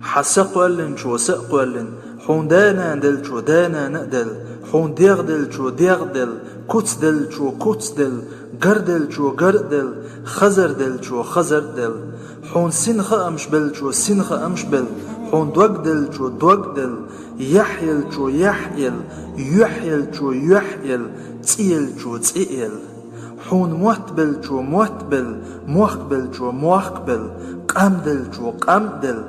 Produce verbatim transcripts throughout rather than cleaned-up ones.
Хьан са кхоьллинчо са а кхоьллина, хьуна да-нана деллачо да-нана а делла, хьуна дегӀ деллачо дегӀ а делла, куц деллачо куц а делла, гар деллачо гар а делла, хазар деллачо хазар а делла, хьуна син хаамаш беллачо син хаамаш а белла, хьуна дог деллачо дог а делла, яхь еллачо яхь а елла, юьхь еллачо юьхь а елла, цӀи еллачо цӀи а елла. Хьуна мотт беллачо мотт а белла, мохк беллачо мохк а белла, къам деллачо къам а делла,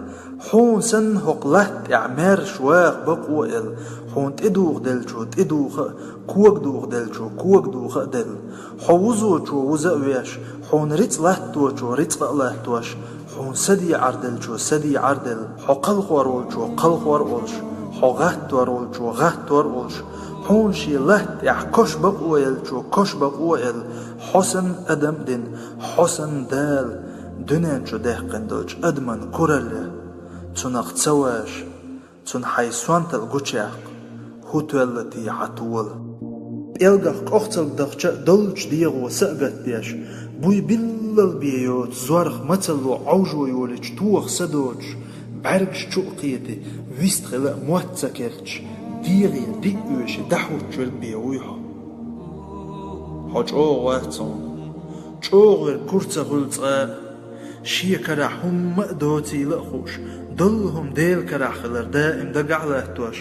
хьуна санна хӀокху латта тӀехь маьрша ваха бакъо а елла, хьуна тӀедуха деллачо тӀедуха а, когадуха деллачо когадуха а делла, хьо вузочо вуза а веш, хьуна рицкъ латточо рицкъа а латтош, хьуна садеӀар деллачо садеӀар а делла, хьо кхалхор волчо кхалхор а волуш, хьо гӀаттор волчо гӀаттор а волуш, хьуна шен латта тӀехь кош бакъо еллачо кош бакъо а елла, хьо санна адам а дина, хьо санна Дала дуьнен чу даьккхина долчу адаман куралле, цунах ца ваша, цунна хьайн сонталла гучуяккха, хӀун тоьлла те хьан тола. ПӀелгах кӀохцалг дахча а доллучу дегӀо са а гатдеш, буй биллал бен йоцу зорх мацалло Ӏовжо йолийча тоха са доцуш, бӀаьргаш чу а кхетий, вист хила а мотт ца керлачу, дегӀе диъ оьший дӀахӀуттуш верг бен вуй хьо. Хьо чӀогӀа вац хьуна. ЧӀогӀа верг кура ца хуьлу цкъа а. Шен карахь хӀумма а доцийла а хууш, доллу хӀума Делан карахь хилар даим дагахь а латтош,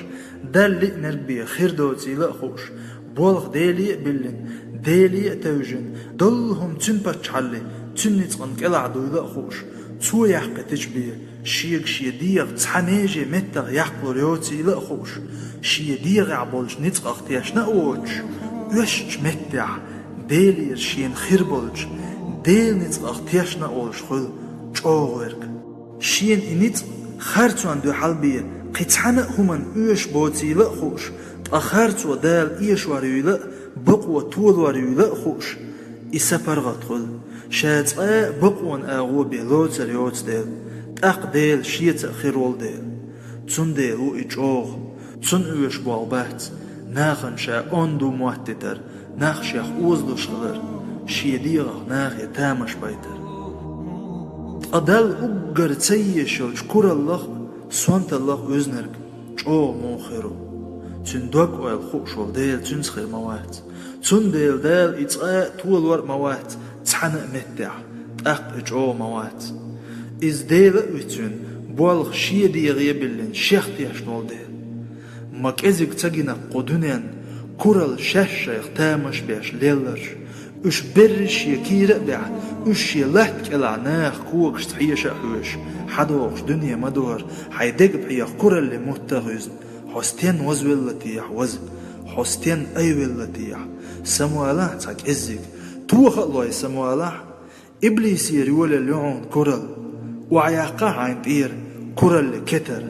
Далла лиънарг бен хир доцийла а хууш, болх Деле а биллина, Деле а тевжина, доллу хӀума Цуьнан паччахьалле, Цуьнан ницкъан кӀелахь дуйла а хууш, Цо яьккхийтича бен, шега шен дегӀан цхьа меже меттах яккхалур йоцийла а хууш, шен дегӀехь болчу ницкъах тешна а воцуш, оьшучу меттехь Делера шена хир болчу Делан ницкъах тешна а волуш хуьлу чӀогӀа верг. Шена и ницкъ харцонна дуьхьал бен кхин цхьана а хӀуманна оьшуш боцийла а хууш, ткъа харцо Дала эшор юйла а, бакъо толор юйла а хууш, и са паргӀат хуьлу, ша цкъа а бакъонан агӀо бен лоцур йоцу дела, тӀаккха Дела Шеца а хир волу дела. Цундела ву и чӀогӀа, цунна оьшуш болх бац, нахана ша онда ву моттийтар, нах шех озалуш хилар, шен дегӀах нахе тамаш байтар. Ткъа Далла уггар ца езаш йолчу кураллах а, сонталлах а вуьзнарг чӀогӀа муха хир ву? Цуьнан дог-ойла хууш волу Дела цуьнца хир ма вац. Цундела Дала и цкъа а толор а ма вац цхьана а меттехь, тӀаккха и чӀогӀа ма вац. Иза Дела а вуьцуьйту, болх шен дегӀе а биллина, шех тешна волу дела. Ма кӀезиг ца гина кху дуьненна куралла шаьш шайх тамаш а беш лелларш. Уьш берриш шен кийра а баьхьа, уьш шен латта кӀелахь наха когашца хьеша а хьоьжуш, хьадогӀуш дуьне ма дора, хьайн дегапхьех куралле мутта а хуьзна. Хьо стенна вазвелла техьа, ваза? Хьо стенна айвелла техьа? Самавалахь цхьа кӀеззиг, тоха а лой самавалахь. Иблисера йолаелла ю хьуна куралла. Охьаяккха хьайна тӀера куралле кетар.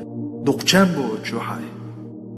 Дукха чам боцуш ю хьайн.